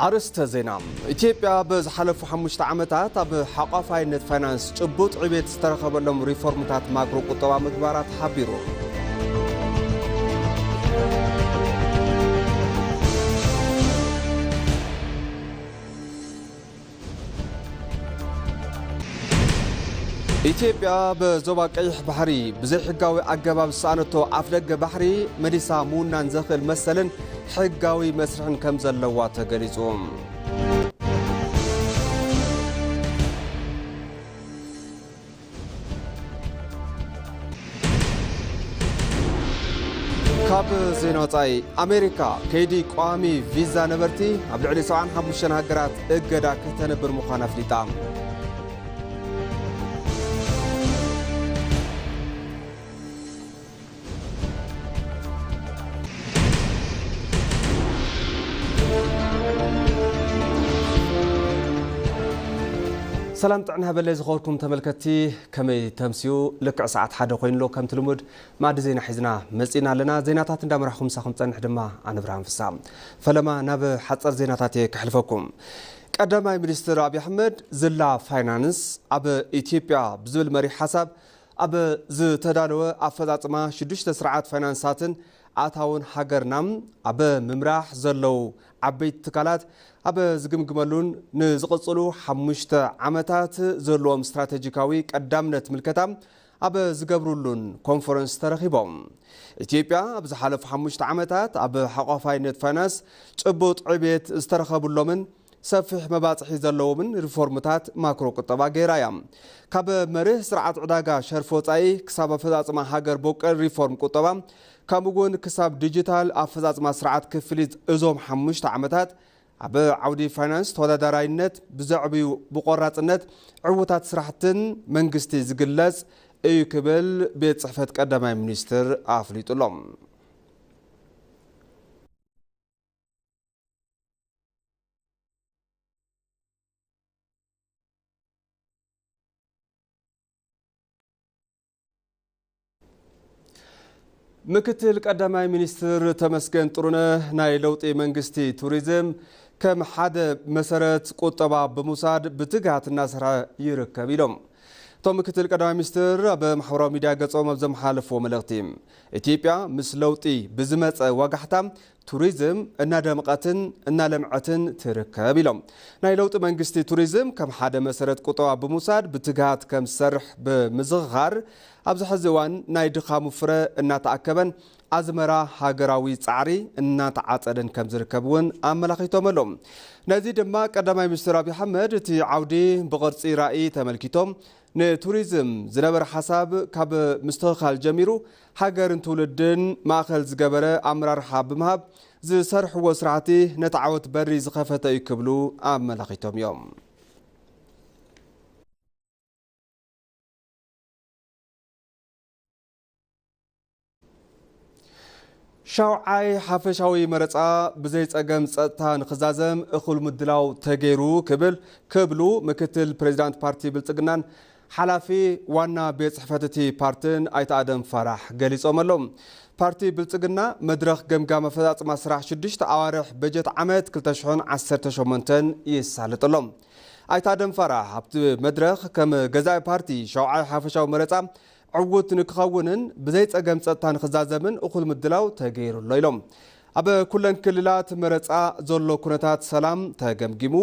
ኣርእስተ ዜና። ኢትዮጵያ ብዝሓለፉ ሓሙሽተ ዓመታት ኣብ ሓቋፋይነት ፋይናንስ ጭቡጥ ዕቤት ዝተረኸበሎም ሪፎርምታት ማክሮ ቁጠባ ምግባራ ተሓቢሩ። ኢትዮጵያ ብዞባ ቀይሕ ባሕሪ ብዘይሕጋዊ ኣገባብ ዝሰኣነቶ ኣፍደገ ባሕሪ መሊሳ ምውናን ዘኽእል መሰልን ሕጋዊ መስርሕን ከም ዘለዋ ተገሊጹ። ካብ ዜና ወጻኢ፣ ኣሜሪካ ከይዲ ቋሚ ቪዛ ነበርቲ ኣብ ልዕሊ ሰብዓን ሓሙሽተን ሃገራት እገዳ ከተንብር ምዃና ኣፍሊጣ። ሰላም ጥዕና ሃበለይ ዝኸበርኩም ተመልከትቲ፣ ከመይ ተምስዩ? ልክዕ ሰዓት ሓደ ኮይኑሎ፣ ከምቲ ልሙድ መኣዲ ዜና ሒዝና መጺና ኣለና። ዜናታት እንዳመራሕኩም ምሳኹም ጸንሕ ድማ ኣነ ብርሃን ፍስሃ። ፈለማ ናብ ሓጸር ዜናታት እየ ከሕልፈኩም። ቀዳማይ ሚኒስትር ኣብይ ኣሕመድ ዝላ ፋይናንስ ኣብ ኢትዮጵያ ብዝብል መሪሕ ሓሳብ ኣብ ዝተዳለወ ኣፈጻጽማ ሽዱሽተ ስርዓት ፋይናንሳትን ኣታውን ሃገርና ኣብ ምምራሕ ዘለዉ ዓበይቲ ትካላት ኣብ ዝግምግመሉን ንዝቕጽሉ ሓሙሽተ ዓመታት ዘለዎም ስትራቴጂካዊ ቀዳምነት ምልከታ ኣብ ዝገብሩሉን ኮንፈረንስ ተረኺቦም። ኢትዮጵያ ኣብ ዝሓለፉ ሓሙሽተ ዓመታት ኣብ ሓቋፋይነት ፋይናንስ ጭቡጥ ዕቤት ዝተረኸብሎምን ሰፊሕ መባጽሒ ዘለዎምን ሪፎርምታት ማክሮ ቁጠባ ገይራ እያ። ካብ መርህ ስርዓት ዕዳጋ ሸርፊ ወጻኢ ክሳብ ኣፈጻጽማ ሃገር በቆል ሪፎርም ቁጠባ፣ ከምኡ እውን ክሳብ ዲጂታል ኣፈጻጽማ ስርዓት ክፍሊት እዞም ሓሙሽተ ዓመታት ኣብ ዓውዲ ፋይናንስ ተወዳዳራይነት ብዘዕብዩ ብቆራጽነት ዕዉታት ስራሕትን መንግስቲ ዝግለጽ እዩ ክብል ቤት ጽሕፈት ቀዳማይ ሚኒስትር ኣፍሊጡ ኣሎ። ምክትል ቀዳማይ ሚኒስትር ተመስገን ጥሩነህ ናይ ለውጢ መንግስቲ ቱሪዝም ከም ሓደ መሰረት ቁጠባ ብምውሳድ ብትግሃት እናሰርሐ ይርከብ ኢሎም። እቶም ምክትል ቀዳማይ ሚኒስትር ኣብ ማሕበራዊ ሚድያ ገጾም ኣብ ዘመሓላለፍዎ መልእኽቲ፣ ኢትዮጵያ ምስ ለውጢ ብዝመጸ ወጋሕታ ቱሪዝም እናደመቐትን እናለምዐትን ትርከብ ኢሎም። ናይ ለውጢ መንግስቲ ቱሪዝም ከም ሓደ መሰረት ቁጠባ ብምውሳድ ብትግሃት ከም ዝሰርሕ ብምዝኽኻር፣ ኣብዚ ሕዚ እዋን ናይ ድኻሙ ፍረ እናተኣከበን ኣዝመራ ሃገራዊ ጻዕሪ እናተዓጸደን ከም ዝርከብ እውን ኣመላኺቶም ኣለዉ። ነዚ ድማ ቀዳማይ ሚኒስትር ኣብይ ኣሕመድ እቲ ዓውዲ ብቕርጺ ራእይ ተመልኪቶም ንቱሪዝም ዝነበረ ሓሳብ ካብ ምስትኽኻል ጀሚሩ ሃገርን ትውልድን ማእኸል ዝገበረ ኣመራርሓ ብምሃብ ዝሰርሕዎ ስራሕቲ ነቲ ዓወት በሪ ዝኸፈተ እዩ ክብሉ ኣመላኺቶም እዮም። ሻውዓይ ሓፈሻዊ መረፃ ብዘይ ፀገም ፀጥታ ንክዛዘም እኹል ምድላው ተገይሩ ክብል ክብሉ ምክትል ፕሬዚዳንት ፓርቲ ብልፅግናን ሓላፊ ዋና ቤት ፅሕፈት እቲ ፓርትን ኣይተ ኣደም ፋራሕ ገሊፆም ኣለዉ። ፓርቲ ብልፅግና መድረኽ ገምጋም ኣፈፃፅማ ስራሕ ሽዱሽተ ኣዋርሕ በጀት ዓመት ክልተ ሽሕን ዓሰርተ ሸሞንተን ይሳለጥ ኣሎ። ኣይተ ኣደም ፋራሕ ኣብቲ መድረኽ ከም ገዛኢ ፓርቲ ሻውዓይ ሓፈሻዊ መረፃ ዕዉት ንክኸውንን ብዘይ ፀገም ፀጥታ ንክዛዘምን እኹል ምድላው ተገይሩ ኣሎ ኢሎም። ኣብ ኩለን ክልላት መረፃ ዘሎ ኩነታት ሰላም ተገምጊሙ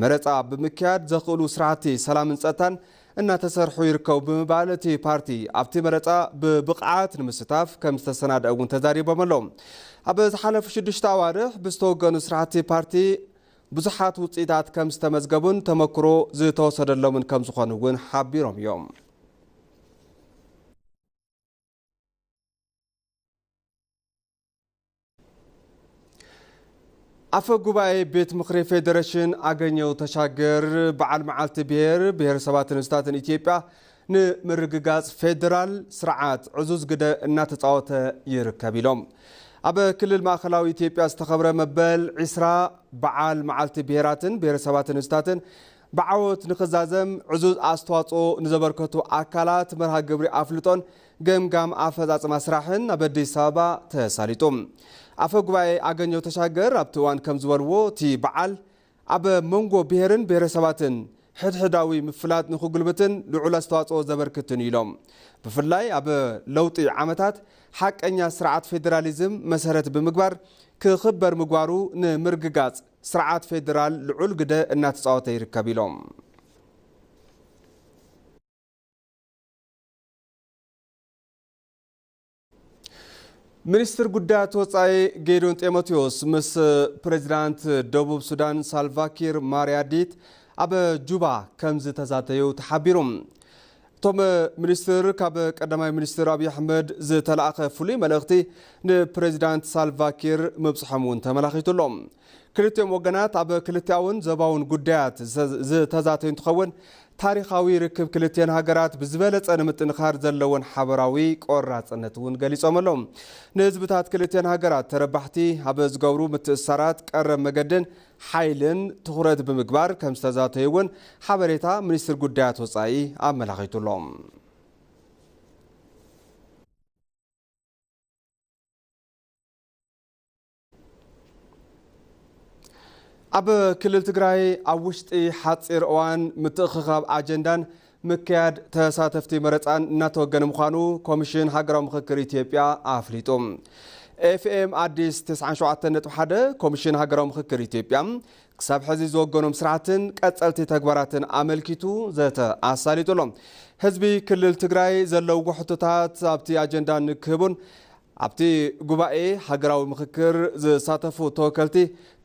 መረፃ ብምክያድ ዘኽእሉ ስራሕቲ ሰላምን ፀጥታን እናተሰርሑ ይርከቡ ብምባል እቲ ፓርቲ ኣብቲ መረፃ ብብቕዓት ንምስታፍ ከም ዝተሰናደአ እውን ተዛሪቦም ኣለዉ። ኣብ ዝሓለፉ ሽዱሽተ ኣዋርሕ ብዝተወገኑ ስራሕቲ ፓርቲ ብዙሓት ውፅኢታት ከም ዝተመዝገቡን ተመክሮ ዝተወሰደሎምን ከም ዝኾኑ እውን ሓቢሮም እዮም። ኣፈ ጉባኤ ቤት ምኽሪ ፌዴሬሽን ኣገኘው ተሻገር በዓል መዓልቲ ብሔር ብሔረሰባትን ህዝብታትን ኢትዮጵያ ንምርግጋፅ ፌዴራል ስርዓት ዕዙዝ ግደ እናተፃወተ ይርከብ ኢሎም። ኣብ ክልል ማእኸላዊ ኢትዮጵያ ዝተኸብረ መበል ዒስራ በዓል መዓልቲ ብሔራትን ብሔረሰባትን ህዝብታትን ብዓወት ንኽዛዘም ዕዙዝ ኣስተዋፅኦ ንዘበርከቱ ኣካላት መርሃ ግብሪ ኣፍልጦን ገምጋም ኣፈፃፅማ ስራሕን ኣብ ኣዲስ ኣበባ ተሳሊጡ። ኣፈ ጉባኤ ኣገኘው ተሻገር ኣብቲ እዋን ከም ዝበልዎ እቲ በዓል ኣብ መንጎ ብሄርን ብሄረሰባትን ሕድሕዳዊ ምፍላጥ ንኽጉልብትን ልዑል ኣስተዋፅኦ ዘበርክትን ኢሎም። ብፍላይ ኣብ ለውጢ ዓመታት ሓቀኛ ስርዓት ፌዴራሊዝም መሰረት ብምግባር ክኽበር ምግባሩ ንምርግጋፅ ስርዓት ፌዴራል ልዑል ግደ እናተፃወተ ይርከብ ኢሎም። ሚኒስትር ጉዳያት ወጻኢ ጌዶን ጢሞቴዎስ ምስ ፕሬዚዳንት ደቡብ ሱዳን ሳልቫኪር ማያርዲት ኣብ ጁባ ከም ዝተዛተዩ ተሓቢሩ። እቶም ሚኒስትር ካብ ቀዳማይ ሚኒስትር ኣብይ ኣሕመድ ዝተላእኸ ፍሉይ መልእኽቲ ንፕሬዚዳንት ሳልቫኪር ምብፅሖም እውን ተመላኺቱ ኣሎ። ክልቲኦም ወገናት ኣብ ክልቲኣውን ዞባውን ጉዳያት ዝተዛተዩ እንትኸውን፣ ታሪኻዊ ርክብ ክልቲኤን ሃገራት ብዝበለፀ ንምጥንኻር ዘለወን ሓበራዊ ቆራፅነት እውን ገሊፆም ኣለዉ። ንህዝብታት ክልቲኤን ሃገራት ተረባሕቲ ኣብ ዝገብሩ ምትእስሳራት ቀረብ መገድን ሓይልን ትኹረት ብምግባር ከም ዝተዛተዩ እውን ሓበሬታ ሚኒስትር ጉዳያት ወፃኢ ኣመላኺቱ ኣሎ። ኣብ ክልል ትግራይ ኣብ ውሽጢ ሓፂር እዋን ምትእኽኻብ ኣጀንዳን ምክያድ ተሳተፍቲ መረፃን እናተወገነ ምዃኑ ኮሚሽን ሃገራዊ ምኽክር ኢትዮጵያ ኣፍሊጡ። ኤፍኤም ኣዲስ ተስዓን ሸውዓተን ነጥቢ ሓደ ኮሚሽን ሃገራዊ ምኽክር ኢትዮጵያ ክሳብ ሕዚ ዝወገኖም ስራሕትን ቀፀልቲ ተግባራትን ኣመልኪቱ ዘተ ኣሳሊጡ ኣሎ። ህዝቢ ክልል ትግራይ ዘለውዎ ሕቶታት ኣብቲ ኣጀንዳ ንክህቡን ኣብቲ ጉባኤ ሃገራዊ ምኽክር ዝሳተፉ ተወከልቲ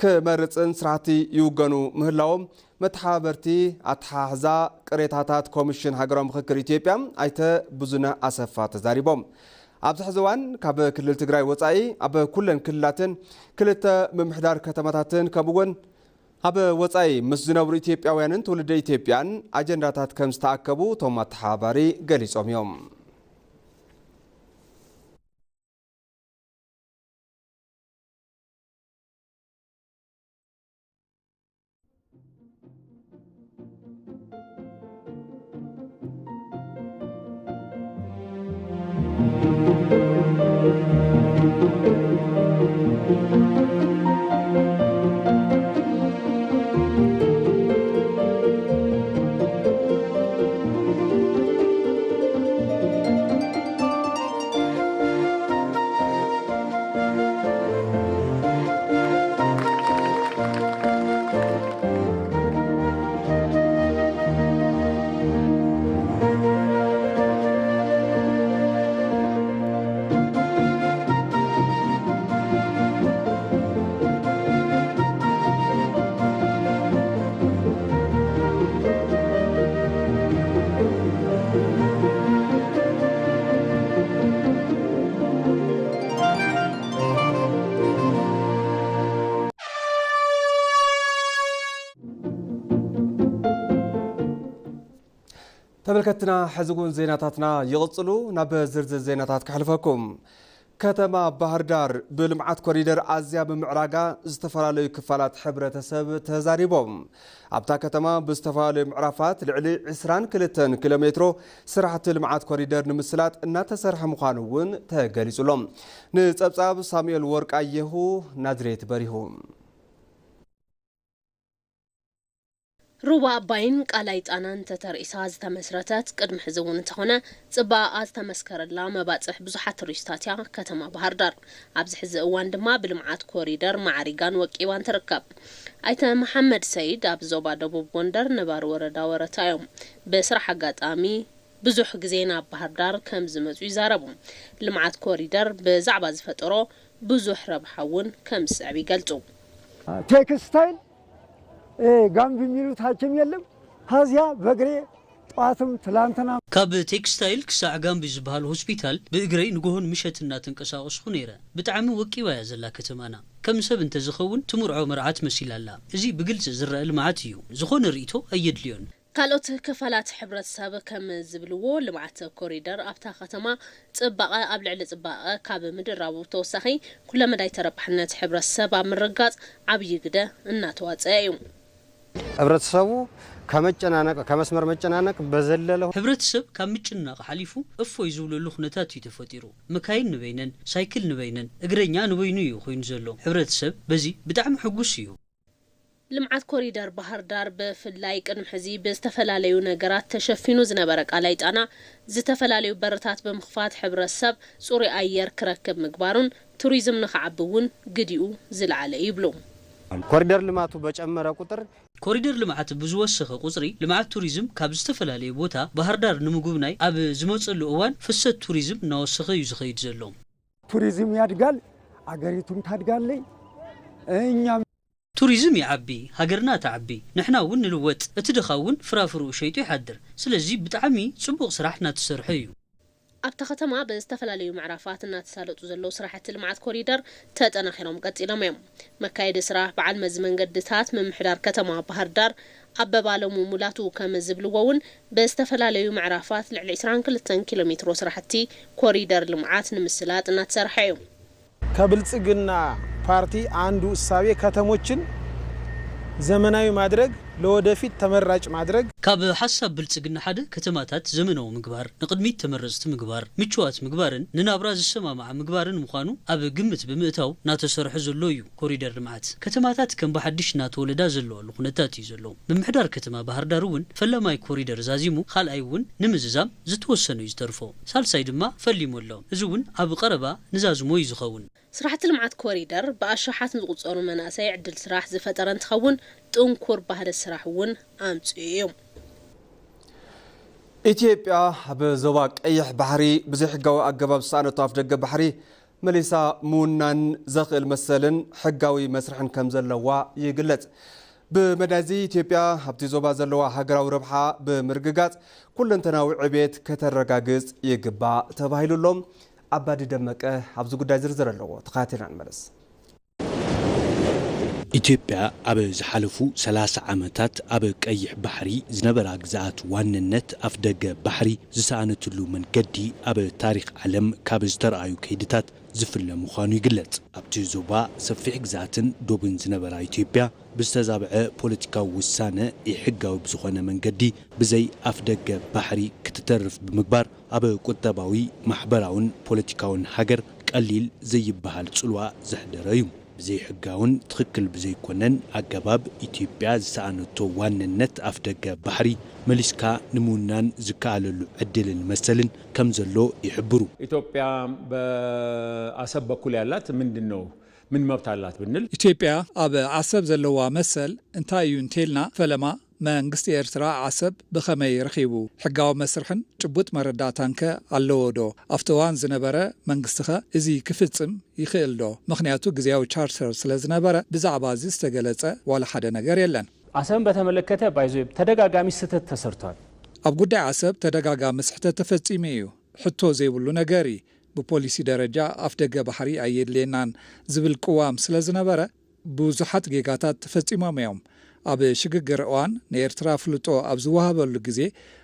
ክመርፅን ስራሕቲ ይውገኑ ምህላዎም መተሓባበርቲ ኣተሓሕዛ ቅሬታታት ኮሚሽን ሃገራዊ ምኽክር ኢትዮጵያ ኣይተ ብዙነህ ኣሰፋ ተዛሪቦም። ኣብዚ ሕዚ እዋን ካብ ክልል ትግራይ ወፃኢ ኣብ ኩለን ክልላትን ክልተ ምምሕዳር ከተማታትን ከምኡውን ኣብ ወጻኢ ምስ ዝነብሩ ኢትዮጵያውያንን ትውልደ ኢትዮጵያን ኣጀንዳታት ከም ዝተኣከቡ እቶም ኣተሓባባሪ ገሊጾም እዮም። ተመልከትና፣ ሕዚ እውን ዜናታትና ይቕጽሉ። ናብ ዝርዝር ዜናታት ከሕልፈኩም። ከተማ ባህር ዳር ብልምዓት ኮሪደር ኣዝያ ብምዕራጋ ዝተፈላለዩ ክፋላት ሕብረተሰብ ተዛሪቦም። ኣብታ ከተማ ብዝተፈላለዩ ምዕራፋት ልዕሊ ዕስራን ክልተን ኪሎ ሜትሮ ስራሕቲ ልምዓት ኮሪደር ንምስላጥ እናተሰርሐ ምዃኑ እውን ተገሊጹ ኣሎ። ንጸብጻብ ሳሙኤል ወርቃየሁ፣ ናዝሬት በሪሁ። ሩባ ኣባይን ቃላይ ጣናን ተተርኢሳ ዝተመስረተት፣ ቅድሚ ሕዚ እውን እንተኾነ ጽባቐኣ ዝተመስከረላ መባጽሕ ብዙሓት ቱሪስታት እያ ከተማ ባህር ዳር። ኣብዚ ሕዚ እዋን ድማ ብልምዓት ኮሪደር ማዕሪጋን ወቂባን ትርከብ። ኣይተ መሓመድ ሰይድ ኣብ ዞባ ደቡብ ጎንደር ነባሪ ወረዳ ወረታ እዮም። ብስራሕ ኣጋጣሚ ብዙሕ ግዜ ናብ ባህር ዳር ከም ዝመጹ ይዛረቡ። ልምዓት ኮሪደር ብዛዕባ ዝፈጠሮ ብዙሕ ረብሓ እውን ከም ዝስዕብ ይገልጹ። ቴክስታይል እ፣ ጋምቢ የሚሉት ሐኪም የለም። ከዚያ በእግሬ ጠዋትም ትላንትና ካብ ቴክስታይል ክሳዕ ጋምቢ ዝበሃል ሆስፒታል ብእግረይ ንጎሆን ምሸት እናተንቀሳቐስኹ ነይረ። ብጣዕሚ ወቂባ እያ ዘላ ከተማና። ከም ሰብ እንተዝኸውን ትምርዖ መርዓ ትመሲል ኣላ። እዚ ብግልፂ ዝረአ ልምዓት እዩ። ዝኾነ ርእይቶ ኣየድልዮን። ካልኦት ክፋላት ሕብረተሰብ ከም ዝብልዎ፣ ልምዓት ኮሪደር ኣብታ ከተማ ጽባቐ ኣብ ልዕሊ ጽባቐ ካብ ምድራቡ ብተወሳኺ፣ ኩለመዳይ ተረባሕነት ሕብረተሰብ ኣብ ምርግጋጽ ዓብዪ ግደ እናተዋጸአ እዩ። ሕብረተሰቡ ከመጨናነቅ ከመስመር መጨናነቅ በዘለለ ሕብረተሰብ ካብ ምጭንናቕ ሓሊፉ እፎይ ዝብለሉ ኩነታት እዩ ተፈጢሩ። መካይን ንበይነን፣ ሳይክል ንበይነን፣ እግረኛ ንበይኑ እዩ ኮይኑ ዘሎ። ሕብረተሰብ በዚ ብጣዕሚ ሕጉስ እዩ። ልምዓት ኮሪደር ባህር ዳር ብፍላይ ቅድሚ ሕዚ ብዝተፈላለዩ ነገራት ተሸፊኑ ዝነበረ ቃላይ ጣና ዝተፈላለዩ በርታት ብምኽፋት ሕብረተሰብ ጽሩይ ኣየር ክረክብ ምግባሩን ቱሪዝም ንኽዓቢ እውን ግዲኡ ዝለዓለ ይብሉ። ኮሪደር ልማቱ በጨመረ ቁጥር ኮሪደር ልምዓት ብዝወሰኸ ቁፅሪ ልምዓት ቱሪዝም ካብ ዝተፈላለዩ ቦታ ባህር ዳር ንምጉብናይ ኣብ ዝመፀሉ እዋን ፍሰት ቱሪዝም እናወሰኸ እዩ ዝኸይድ ዘሎ። ቱሪዝም ያድጋል፣ አገሪቱም ታድጋለይ። እኛም ቱሪዝም ይዓቢ፣ ሃገርና ትዓቢ፣ ንሕና እውን ንልወጥ፣ እቲ ድኻ እውን ፍራፍርኡ ሸይጡ ይሓድር። ስለዚ ብጣዕሚ ፅቡቕ ስራሕ እናተሰርሐ እዩ። ኣብታ ከተማ ብዝተፈላለዩ ምዕራፋት እናተሳለጡ ዘለዉ ስራሕቲ ልምዓት ኮሪደር ተጠናኺሮም ቀፂሎም እዮም። መካየዲ ስራሕ በዓል መዚ መንገድታት ምምሕዳር ከተማ ባህር ዳር ኣበባለሙ ሙላቱ ከም ዝብልዎ እውን ብዝተፈላለዩ ምዕራፋት ልዕሊ ዕስራን ክልተን ኪሎ ሜትሮ ስራሕቲ ኮሪደር ልምዓት ንምስላጥ እናተሰርሐ እዩ። ከብልጽግና ፓርቲ አንዱ እሳቤ ከተሞችን ዘመናዊ ማድረግ፣ ለወደፊት ተመራጭ ማድረግ። ካብ ሓሳብ ብልጽግና ሓደ ከተማታት ዘመናዊ ምግባር፣ ንቕድሚት ተመረጽቲ ምግባር፣ ምቹዋት ምግባርን ንናብራ ዝሰማማዓ ምግባርን ምዃኑ ኣብ ግምት ብምእታው እናተሰርሐ ዘሎ እዩ። ኮሪደር ልምዓት ከተማታት ከም ብሓድሽ እናተወለዳ ዘለዋሉ ኩነታት እዩ ዘሎ። ምምሕዳር ከተማ ባህር ዳር እውን ፈላማይ ኮሪደር ዛዚሙ፣ ካልኣይ እውን ንምዝዛም ዝተወሰነ እዩ ዝተርፎ፣ ሳልሳይ ድማ ፈሊሙ ኣሎ። እዚ እውን ኣብ ቀረባ ንዛዝሞ እዩ ዝኸውን። ስራሕቲ ልምዓት ኮሪደር ብኣሽሓት ንዝቑጸሩ መናእሰይ ዕድል ስራሕ ዝፈጠረ እንትኸውን፣ ጥንኩር ባህሊ ስራሕ እውን ኣምፅኡ እዩ። ኢትዮጵያ ኣብ ዞባ ቀይሕ ባሕሪ ብዘይሕጋዊ ኣገባብ ዝሰኣነቶ ኣፍደገ ባሕሪ መሊሳ ምውናን ዘኽእል መሰልን ሕጋዊ መስርሕን ከም ዘለዋ ይግለጽ። ብመዳይዚ ኢትዮጵያ ኣብቲ ዞባ ዘለዋ ሃገራዊ ረብሓ ብምርግጋጽ ኩለንተናዊ ዕቤት ከተረጋግጽ ይግባእ ተባሂሉ ኣሎ። ኣባዲ ደመቀ ኣብዚ ጉዳይ ዝርዝር ኣለዎ፣ ተኸታቲልና ንመለስ። ኢትዮጵያ ኣብ ዝሓለፉ ሰላሳ ዓመታት ኣብ ቀይሕ ባሕሪ ዝነበራ ግዝኣት ዋንነት ኣፍደገ ባሕሪ ዝሰኣነትሉ መንገዲ ኣብ ታሪኽ ዓለም ካብ ዝተረኣዩ ከይድታት ዝፍለ ምዃኑ ይግለጽ። ኣብቲ ዞባ ሰፊሕ ግዝኣትን ዶብን ዝነበራ ኢትዮጵያ ብዝተዛብዐ ፖለቲካዊ ውሳነ ኢሕጋዊ ብዝኾነ መንገዲ ብዘይ ኣፍደገ ባሕሪ ክትተርፍ ብምግባር ኣብ ቁጠባዊ፣ ማሕበራውን ፖለቲካውን ሃገር ቀሊል ዘይበሃል ጽልዋ ዘሕደረ እዩ። ብዘይሕጋውን ትኽክል ብዘይኮነን ኣገባብ ኢትዮጵያ ዝሰኣነቶ ዋንነት ኣፍደገ ባሕሪ መሊስካ ንምውናን ዝከኣለሉ ዕድልን መሰልን ከም ዘሎ ይሕብሩ። ኢትዮጵያ በአሰብ በኩል ያላት ምንድን ነው? ምን መብት አላት ብንል ኢትዮጵያ ኣብ ዓሰብ ዘለዋ መሰል እንታይ እዩ እንተልና ፈለማ መንግስቲ ኤርትራ ዓሰብ ብኸመይ ረኺቡ? ሕጋዊ መስርሕን ጭቡጥ መረዳእታንከ ኣለዎ ዶ? ኣብቲ እዋን ዝነበረ መንግስቲኸ እዚ ክፍጽም ይኽእል ዶ? ምኽንያቱ ግዝያዊ ቻርተር ስለ ዝነበረ ብዛዕባ እዚ ዝተገለጸ ዋላ ሓደ ነገር የለን። አሰብን በተመለከተ ባይዞ ተደጋጋሚ ስህተት ተሰርቷል። ኣብ ጉዳይ ዓሰብ ተደጋጋሚ ስሕተት ተፈጺሙ እዩ። ሕቶ ዘይብሉ ነገር እዩ። ብፖሊሲ ደረጃ ኣፍደገ ባሕሪ ኣየድልየናን ዝብል ቅዋም ስለ ዝነበረ ብዙሓት ጌጋታት ተፈጺሞም እዮም። ኣብ ሽግግር እዋን ንኤርትራ ፍልጦ ኣብ ዝወሃበሉ ግዜ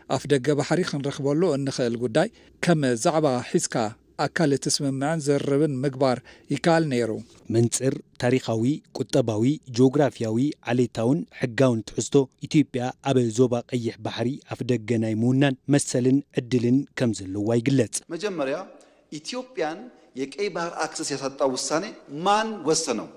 ኣፍደገ ባሕሪ ክንረኽበሉ እንኽእል ጉዳይ ከም ዛዕባ ሒዝካ ኣካል እቲ ስምምዕን ዝርርብን ምግባር ይከኣል ነይሩ። መንጽር ታሪኻዊ፣ ቁጠባዊ፣ ጂኦግራፊያዊ፣ ዓሌታውን ሕጋውን ትሕዝቶ ኢትዮጵያ ኣብ ዞባ ቀይሕ ባሕሪ ኣፍደገ ናይ ምውናን መሰልን ዕድልን ከም ዘለዋ ይግለጽ። መጀመሪያ ኢትዮጵያን የቀይ ባህር ኣክሰስ ያሳጣው ውሳኔ ማን ወሰነው?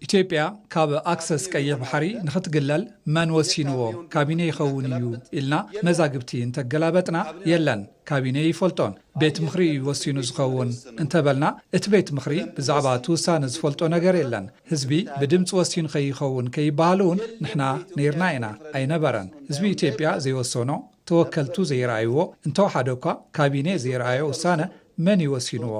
ኢትዮጵያ ካብ ኣክሰስ ቀይሕ ባሕሪ ንኽትግለል መን ወሲንዎ? ካቢኔ ይኸውን እዩ ኢልና መዛግብቲ እንተገላበጥና የለን፣ ካቢኔ ይፈልጦን። ቤት ምኽሪ እዩ ወሲኑ ዝኸውን እንተበልና እቲ ቤት ምኽሪ ብዛዕባ እቲ ውሳነ ዝፈልጦ ነገር የለን። ህዝቢ ብድምፂ ወሲኑ ከይኸውን ከይበሃል እውን ንሕና ነይርና ኢና። ኣይነበረን። ህዝቢ ኢትዮጵያ ዘይወሰኖ፣ ተወከልቱ ዘይረኣይዎ፣ እንተወሓደ እኳ ካቢኔ ዘይረኣዮ ውሳነ መን እዩ ወሲንዎ?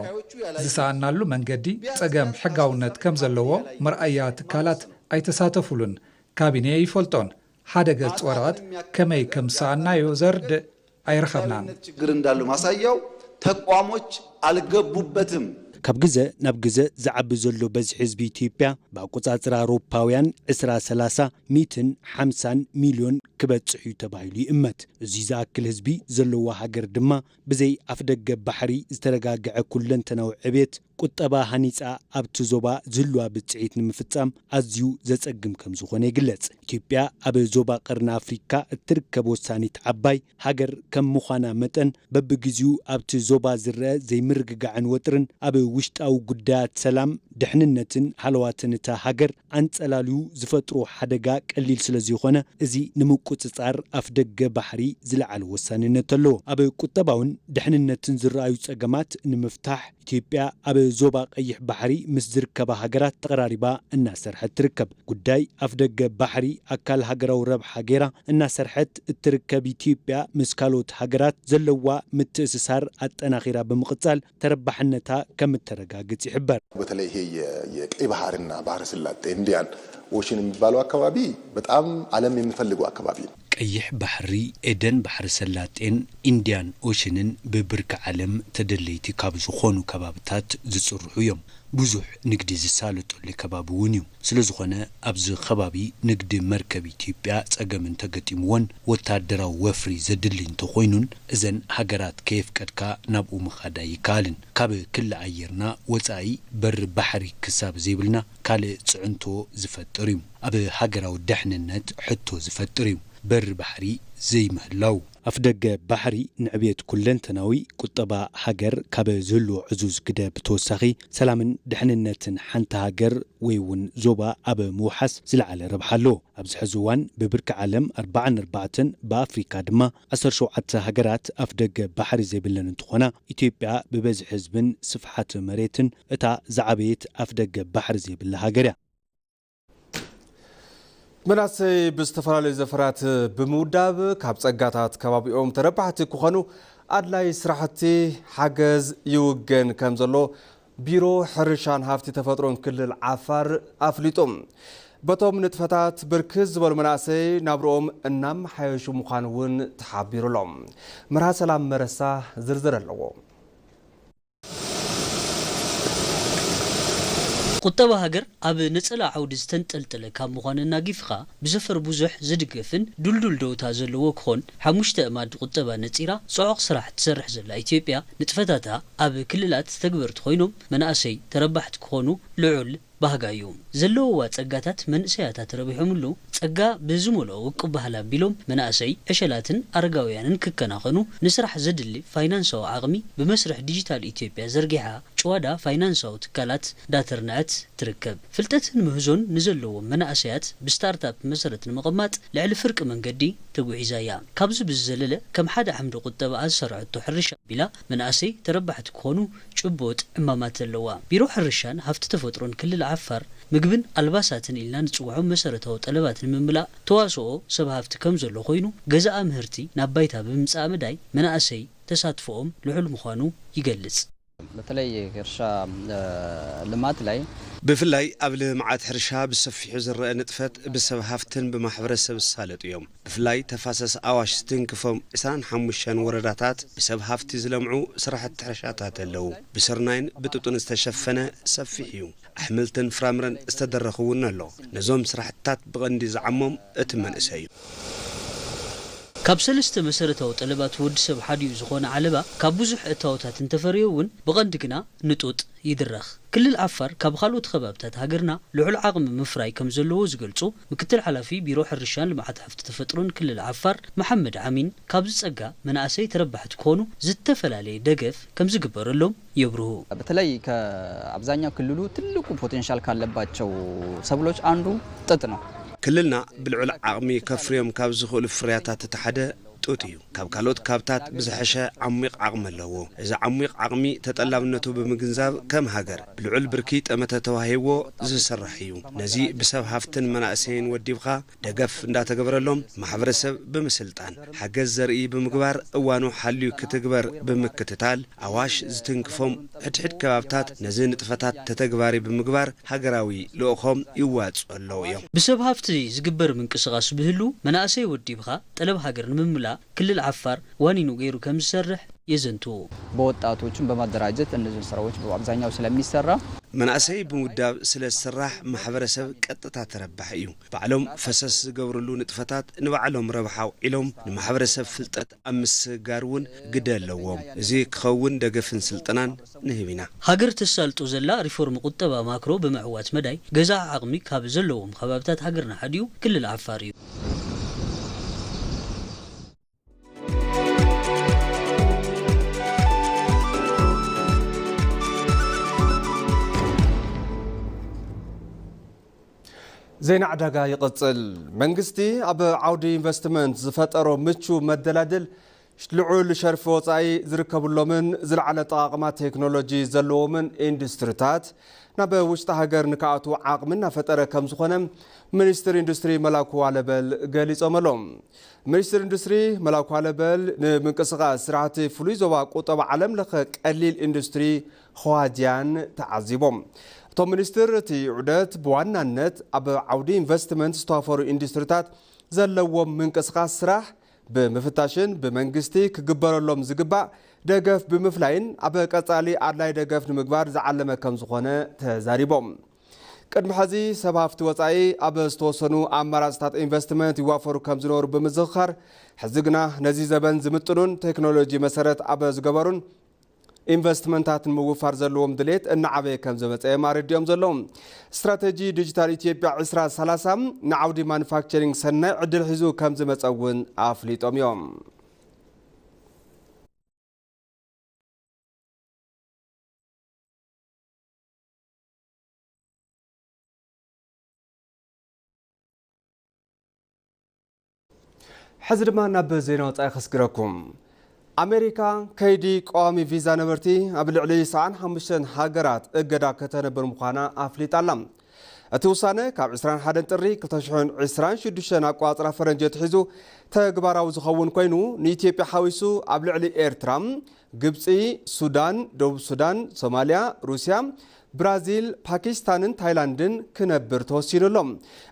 ዝሰኣናሉ መንገዲ ጸገም ሕጋውነት ከም ዘለዎ መርኣያ ትካላት ኣይተሳተፉሉን። ካቢኔ ኣይፈልጦን። ሓደ ገጽ ወረቐት ከመይ ከም ዝሰኣናዮ ዘርድእ ኣይረኸብናን። ችግር እንዳሉ ማሳያው ተቋሞች አልገቡበትም። ካብ ግዘ ናብ ግዘ ዝዓቢ ዘሎ በዝሒ ህዝቢ ኢትዮጵያ ብኣቆጻጽራ ኣውሮፓውያን ዕስራ ሰላሳ ሚእትን ሓምሳን ሚልዮን ክበጽሕ እዩ ተባሂሉ ይእመት። እዚ ዝኣክል ህዝቢ ዘለዋ ሃገር ድማ ብዘይ ኣፍደገ ባሕሪ ዝተረጋግዐ ኩለንተናዊ ዕብየት ቁጠባ ሃኒጻ ኣብቲ ዞባ ዝህልዋ ብጽዒት ንምፍጻም ኣዝዩ ዘጸግም ከም ዝኾነ ይግለጽ። ኢትዮጵያ ኣብ ዞባ ቀርኒ ኣፍሪካ እትርከብ ወሳኒት ዓባይ ሃገር ከም ምዃና መጠን፣ በብግዜኡ ኣብቲ ዞባ ዝረአ ዘይምርግጋዕን ወጥርን ኣብ ውሽጣዊ ጉዳያት ሰላም፣ ድሕንነትን ሃለዋትን እታ ሃገር ኣንጸላልዩ ዝፈጥሮ ሓደጋ ቀሊል ስለ ዘይኮነ፣ እዚ ንምቁጽጻር ኣፍደገ ባሕሪ ዝለዓለ ወሳንነት ኣለዎ። ኣብ ቁጠባውን ድሕንነትን ዝረኣዩ ጸገማት ንምፍታሕ፣ ኢትዮጵያ ኣብ ዞባ ቀይሕ ባሕሪ ምስ ዝርከባ ሃገራት ተቐራሪባ እናሰርሐት ትርከብ። ጉዳይ ኣፍደገ ባሕሪ ኣካል ሃገራዊ ረብሓ ገይራ እናሰርሐት እትርከብ ኢትዮጵያ፣ ምስ ካልኦት ሃገራት ዘለዋ ምትእስሳር ኣጠናኺራ ብምቕጻል፣ ተረባሕነታ ከም እተረጋግጽ ይሕበር። በተለይ ይሄ የ-፣ የቀይ ባህርና ባህረ ስላጤ፣ ኢንዲያን ኦሽን የሚባለው አካባቢ በጣም ዓለም የሚፈልገው አካባቢ ነው። ቀይሕ ባሕሪ፣ ኤደን ባሕሪ ሰላጤን ኢንዲያን ኦሽንን ብብርኪ ዓለም ተደለይቲ ካብ ዝኾኑ ከባብታት ዝጽርሑ እዮም። ብዙሕ ንግዲ ዝሳለጠሉ ከባቢ እውን እዩ። ስለ ዝኾነ፣ ኣብዚ ከባቢ ንግዲ መርከብ ኢትዮጵያ ጸገም እንተገጢምዎን ወታደራዊ ወፍሪ ዘድሊ እንተኾይኑን፣ እዘን ሃገራት ከየፍቀድካ ናብኡ ምኻድ ኣይከኣልን። ካብ ክሊ ኣየርና ወጻኢ በሪ ባሕሪ ክሳብ ዘይብልና፣ ካልእ ጽዕንቶ ዝፈጥር እዩ። ኣብ ሃገራዊ ድሕንነት ሕቶ ዝፈጥር እዩ። በሪ ባሕሪ ዘይምህላው። ኣፍደገ ባሕሪ ንዕብየት ኩለንተናዊ ቁጠባ ሃገር ካብ ዝህልዎ ዕዙዝ ግደ ብተወሳኺ፣ ሰላምን ድሕንነትን ሓንቲ ሃገር ወይ እውን ዞባ ኣብ ምውሓስ ዝለዓለ ረብሓ ኣለዎ። ኣብዚ ሕዚ እዋን ብብርኪ ዓለም ኣርብዓን ኣርባዕተን፣ ብኣፍሪካ ድማ ዓሰርተ ሸውዓተ ሃገራት ኣፍደገ ባሕሪ ዘይብለን እንትኾና፣ ኢትዮጵያ ብበዝሒ ህዝብን ስፍሓት መሬትን እታ ዝዓበየት ኣፍደገ ባሕሪ ዘይብላ ሃገር እያ። መናእሰይ ብዝተፈላለዩ ዘፈራት ብምውዳብ ካብ ጸጋታት ከባቢኦም ተረባሕቲ ክኾኑ ኣድላይ ስራሕቲ ሓገዝ ይውገን ከም ዘሎ ቢሮ ሕርሻን ሃፍቲ ተፈጥሮን ክልል ዓፋር ኣፍሊጡ። በቶም ንጥፈታት ብርክት ዝበሉ መናእሰይ ናብርኦም እናመሓየሹ ምዃኑ እውን ተሓቢሩ ኣሎ። መርሃ ሰላም መረሳ ዝርዝር ኣለዎ። ቁጠባ ሃገር ኣብ ነጸላ ዓውዲ ዝተንጠልጠለ ካብ ምዃን እናጊፍኻ፣ ብዘፈር ብዙሕ ዝድገፍን ድልዱል ደውታ ዘለዎ ክኾን፣ ሓሙሽተ እማድ ቁጠባ ነጺራ ጽዑቕ ስራሕ ትሰርሕ ዘላ ኢትዮጵያ፣ ንጥፈታታ ኣብ ክልላት ዝተግበርቲ ኮይኖም፣ መናእሰይ ተረባሕቲ ክኾኑ ልዑል ባህጋ እዩ። ዘለውዋ ጸጋታት መንእሰያታ ተረቢሖምሉ፣ ጸጋ ብዝመልኦ ውቁብ ባህሊ ኣቢሎም መናእሰይ፣ ዕሸላትን ኣረጋውያንን ክከናኸኑ፣ ንስራሕ ዘድሊ ፋይናንሳዊ ዓቕሚ ብመስርሕ ዲጂታል ኢትዮጵያ ዘርጊሓ፣ ጭዋዳ ፋይናንሳዊ ትካላት ዳተርንዐት ትርከብ። ፍልጠትን ምህዞን ንዘለዎም መናእሰያት ብስታርታፕ መሰረት ንምቕማጥ ልዕሊ ፍርቂ መንገዲ ተጉዒዛ እያ። ካብዚ ብዝዘለለ፣ ከም ሓደ ዓምዲ ቁጠባኣ ዝሰርዐቶ ሕርሻ ኣቢላ፣ መናእሰይ ተረባሕቲ ክኾኑ ጭቡጥ ዕማማት ዘለዋ። ቢሮ ሕርሻን ሃፍቲ ተፈጥሮን ክልል ዓፋር፣ ምግብን ኣልባሳትን ኢልና ንጽውዖም መሰረታዊ ጠለባት ንምምላእ ተዋስኦ ሰብ ሃፍቲ ከም ዘሎ ኮይኑ፣ ገዛኣ ምህርቲ ናብ ባይታ ብምምጻእ ምዳይ መናእሰይ ተሳትፎኦም ልዑል ምዃኑ ይገልጽ። በተለይ እርሻ፣ እ፣ ልማት ላይ ብፍላይ ኣብ ልምዓት ሕርሻ ብሰፊሑ ዝረአ ንጥፈት ብሰብ ሃፍትን ብማሕበረሰብ ዝሳለጡ እዮም። ብፍላይ ተፋሰስ ኣዋሽ ዝትንክፎም ዕስራን ሓሙሽተን ወረዳታት ብሰብ ሃፍቲ ዝለምዑ ስራሕቲ ሕርሻታት ኣለዉ። ብስርናይን ብጡጥን ዝተሸፈነ ሰፊሕ እዩ። ኣሕምልትን ፍራምረን ዝተደረኸ እውን ኣሎ። ነዞም ስራሕትታት ብቐንዲ ዝዓሞም እቲ መንእሰይ እዩ። ካብ ሰለስተ መሰረታዊ ጠለባት ወዲ ሰብ ሓዲኡ ዝኾነ ዓለባ ካብ ብዙሕ እታወታት እንተፈረዮ እውን ብቐንዲ ግና ንጡጥ ይድረኽ። ክልል ዓፋር ካብ ካልኦት ከባብታት ሃገርና ልዑል ዓቕሚ ምፍራይ ከም ዘለዎ ዝገልጹ ምክትል ሓላፊ ቢሮ ሕርሻን ልምዓት ሃፍቲ ተፈጥሮን ክልል ዓፋር መሓመድ ዓሚን፣ ካብዚ ጸጋ መናእሰይ ተረባሕቲ ክኾኑ ዝተፈላለየ ደገፍ ከም ዝግበረሎም የብርሁ። በተለይ ከአብዛኛው ክልሉ ትልቁ ፖቴንሻል ካለባቸው ሰብሎች አንዱ ጥጥ ነው። ክልልና ብልዑል ዓቕሚ ከፍርዮም ካብ ዝኽእሉ ፍርያታት እቲ ሓደ ጡጥ እዩ። ካብ ካልኦት ካብታት ብዝሐሸ ዓሚቕ ዓቕሚ ኣለዎ። እዚ ዓሚቕ ዓቕሚ ተጠላብነቱ ብምግንዛብ ከም ሃገር ብልዑል ብርኪ ጠመተ ተዋሂብዎ ዝስራሕ እዩ። ነዚ ብሰብ ሃፍትን መናእሰይን ወዲብኻ ደገፍ እንዳተገበረሎም ማሕበረሰብ ብምስልጣን ሓገዝ ዘርኢ ብምግባር እዋኑ ሓልዩ ክትግበር ብምክትታል ኣዋሽ ዝትንክፎም ሕድሕድ ከባብታት ነዚ ንጥፈታት ተተግባሪ ብምግባር ሃገራዊ ልእኾም ይዋፅኡ ኣለዉ እዮም። ብሰብ ሃፍቲ ዝግበር ምንቅስቓስ ብህሉ መናእሰይ ወዲብኻ ጠለብ ሃገር ንምምላእ ክልል ዓፋር ዋኒኑ ገይሩ ከም ዝሰርሕ የዘንቱ። በወጣቶችን በማደራጀት እነዚህን ስራዎች በአብዛኛው ስለሚሰራ መናእሰይ ብምውዳብ ስለ ዝስራሕ ማሕበረሰብ ቀጥታ ተረባሒ እዩ። ባዕሎም ፈሰስ ዝገብርሉ ንጥፈታት ንባዕሎም ረብሓ ኣውዒሎም ንማሕበረሰብ ፍልጠት ኣብ ምስግጋር እውን ግደ ኣለዎም። እዚ ክኸውን ደገፍን ስልጠናን ንህብ ኢና። ሃገር ተሳልጦ ዘላ ሪፎርም ቁጠባ ማክሮ ብምዕዋት መዳይ ገዛ ዓቕሚ ካብ ዘለዎም ከባብታት ሃገርና ሓዲኡ ክልል ዓፋር እዩ። ዜና ዕዳጋ ይቕጽል። መንግስቲ ኣብ ዓውዲ ኢንቨስትመንት ዝፈጠሮ ምቹ መደላድል ልዑል ሸርፊ ወጻኢ ዝርከብሎምን ዝለዓለ ኣጠቓቕማ ቴክኖሎጂ ዘለዎምን ኢንዱስትሪታት ናብ ውሽጢ ሃገር ንክኣትዉ ዓቕሚ እናፈጠረ ከም ዝኾነ ሚኒስትር ኢንዱስትሪ መላኩ ኣለበል ገሊጾም ኣለዉ። ሚኒስትር ኢንዱስትሪ መላኩ ኣለበል ንምንቅስቓስ ስራሕቲ ፍሉይ ዞባ ቁጠባ ዓለም ለኸ ቀሊል ኢንዱስትሪ ኸዋጅያን ተዓዚቦም። እቶም ሚኒስትር እቲ ዑደት ብዋናነት ኣብ ዓውዲ ኢንቨስትመንት ዝተዋፈሩ ኢንዱስትሪታት ዘለዎም ምንቅስቓስ ስራሕ ብምፍታሽን ብመንግስቲ ክግበረሎም ዝግባእ ደገፍ ብምፍላይን ኣብ ቀጻሊ ኣድላይ ደገፍ ንምግባር ዝዓለመ ከም ዝኾነ ተዛሪቦም። ቅድሚ ሕዚ ሰብ ሃፍቲ ወጻኢ ኣብ ዝተወሰኑ ኣማራፅታት ኢንቨስትመንት ይዋፈሩ ከም ዝነበሩ ብምዝኽኻር፣ ሕዚ ግና ነዚ ዘበን ዝምጥኑን ቴክኖሎጂ መሰረት ኣብ ዝገበሩን ኢንቨስትመንታት ንምውፋር ዘለዎም ድሌት እናዓበየ ከም ዝመፀ እዮም ኣረዲኦም ዘለዉ። ስትራተጂ ዲጂታል ኢትዮጵያ ዕስራ ሰላሳ ንዓውዲ ማኑፋክቸሪንግ ሰናይ ዕድል ሒዙ ከም ዝመፀ እውን ኣፍሊጦም እዮም። ሕዚ ድማ ናብ ዜና ወፃኢ ከስግረኩም። ኣሜሪካ ከይዲ ቀዋሚ ቪዛ ነበርቲ ኣብ ልዕሊ ሰብዓን ሓሙሽተን ሃገራት እገዳ ከተነብር ምዃና ኣፍሊጣ ኣላ። እቲ ውሳነ ካብ ዕስራን ሓደን ጥሪ ክልተ ሽሕን ዕስራን ሽዱሽተን ኣቋፅራ ፈረንጂ ኣትሒዙ ተግባራዊ ዝኸውን ኮይኑ ንኢትዮጵያ ሓዊሱ ኣብ ልዕሊ ኤርትራ፣ ግብፂ፣ ሱዳን፣ ደቡብ ሱዳን፣ ሶማልያ፣ ሩስያ፣ ብራዚል፣ ፓኪስታንን ታይላንድን ክነብር ተወሲኑ ኣሎ።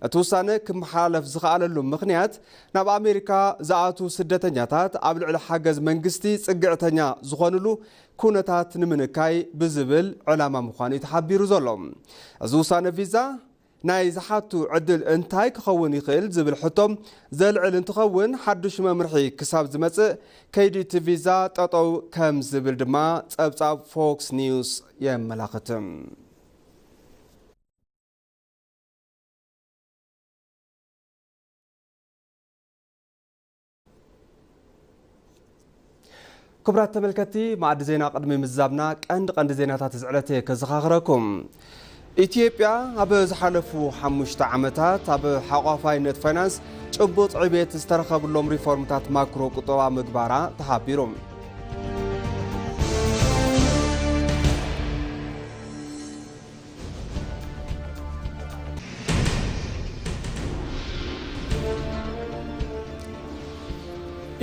እቲ ውሳነ ክመሓላለፍ ዝኸኣለሉ ምኽንያት ናብ ኣሜሪካ ዝኣትዉ ስደተኛታት ኣብ ልዕሊ ሓገዝ መንግስቲ ፅግዕተኛ ዝኾንሉ ኩነታት ንምንካይ ብዝብል ዕላማ ምዃኑ እዩ ተሓቢሩ ዘሎ። እዚ ውሳነ ቪዛ ናይ ዝሓቱ ዕድል እንታይ ክኸውን ይኽእል ዝብል ሕቶ ዘልዕል እንትኸውን ሓዱሽ መምርሒ ክሳብ ዝመፅእ ከይዲ እቲ ቪዛ ጠጠው ከም ዝብል ድማ ፀብፃብ ፎክስ ኒውስ የመላኽት። ክቡራት ተመልከትቲ፣ ማዕዲ ዜና ቅድሚ ምዛብና ቀንዲ ቀንዲ ዜናታት እዚ ዕለት እየ ከዘኻኽረኩም። ኢትዮጵያ ኣብ ዝሓለፉ ሓሙሽተ ዓመታት ኣብ ሓቋፋይነት ፋይናንስ ጭቡጥ ዕቤት ዝተረኸብሎም ሪፎርምታት ማክሮ ቁጠባ ምግባራ ተሓቢሩ።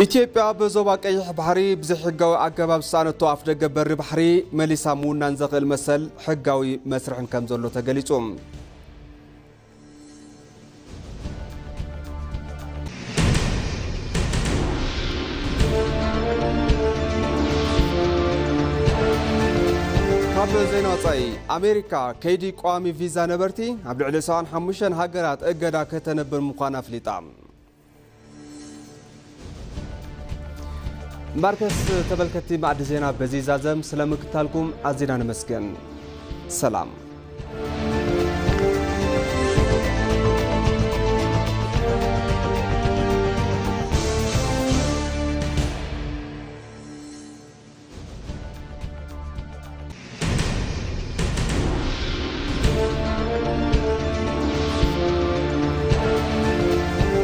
ኢትዮጵያ ብዞባ ቀይሕ ባሕሪ ብዘይሕጋዊ ኣገባብ ዝሰኣነቶ ኣፍደገ በሪ ባሕሪ መሊሳ ምውናን ዘኽእል መሰል ሕጋዊ መስርሕን ከም ዘሎ ተገሊጹ። ካብ ዜና ወጻኢ፣ ኣሜሪካ ከይዲ ቀዋሚ ቪዛ ነበርቲ ኣብ ልዕሊ ሰብዓን ሓሙሽተን ሃገራት እገዳ ከተነብር ምዃና ኣፍሊጣ። ማርከስ ተመልከትቲ ማዕዲ ዜና በዚ ይዛዘም። ስለ ምክታልኩም ኣዚና ነመስግን። ሰላም።